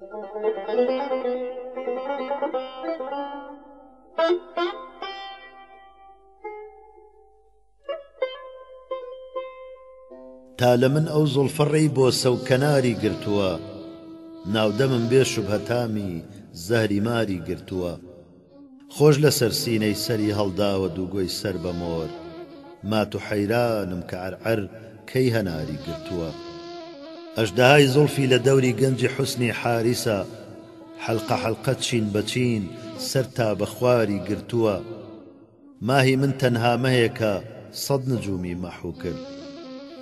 تا لە من ئەو زوڵفە ڕێی بۆسە و کەناری گرتووە ناودەمم بێ شوبهە تامی زەهری ماری گرتووە خۆش لەسەر سینەی سەری هەڵداوە دووگۆی سەر بە مۆر مات و حەیرانم کە عەرعەر کەی هەناری گرتووە ئەژدەهای زوڵفی لە دەوری گەنجی حوسنی حاریسە حەلقە حەلقە چین بە چین سەر تا بە خواری گرتووە ماهی من تەنها مەهێکە سەد نجومی مەحو کرد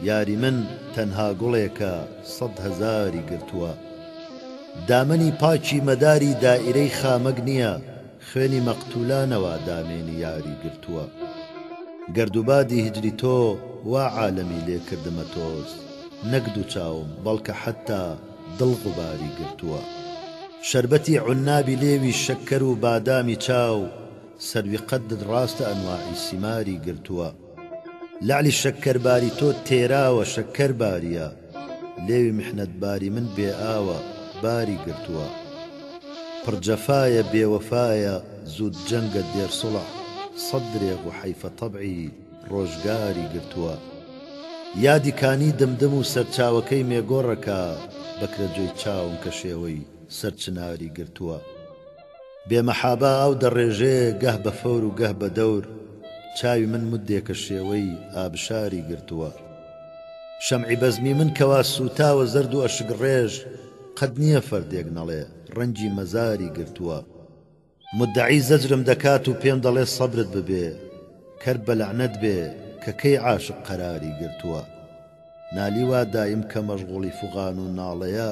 یاری من تەنها گوڵێکە سەد هەزاری گرتووە دامەنی پاکی مەداری دائیرەی خامەک نیە خوێنی مەقتولانە وا دامێنی یاری گرتووە گەردوبادی هیجری تۆ وا عالەمی لێ کردمە تۆز نەک دوو چاوم بەڵکە حەتتا دڵ غوباری گرتووە شەربەتی عونابی لێوی شەککەر و بادامی چاو سەروی قەدت ڕاستە ئەنواعی سیماری گرتووە لەعلی شەککەر باری تۆ تێراوە شەککەر باریە لێوی میحنەت باری من بێ ئاوە باری گرتووە پڕ جەفایە بێ وەفایە زوود جەنگە دێر سوڵح سەد درێغ و حەیفە تەبعی ڕۆژگاری گرتووە یادی کانی دمدم و سەرچاوەکەی مێگۆڕەکە بەکرەجۆی چاوم کە شێوەی سەر چناری گرتووە. بێ مەحابا ئاو دەڕێژێ گەه بە فەور و گەه بە دەور چاوی من مدێکە شێوەی ئابشاری گرتووە شەمعی بەزمی من کەوا سووتاوە زەرد و ئەشک ڕێژ قەت نییە فەردێک نەڵێ ڕەنگی مەزاری گرتووە مدەعی زەجرم دەکات و پێم دەڵێ سەبرت ببێ کەر بە لەعنەت بێ کە کەی عاشق قەراری گرتووە نالی وا دایم کە مەشغوڵی فوغان و ناڵەیە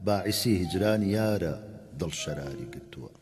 باعیسی هیجرانی یارە دڵ شەراری گرتووە.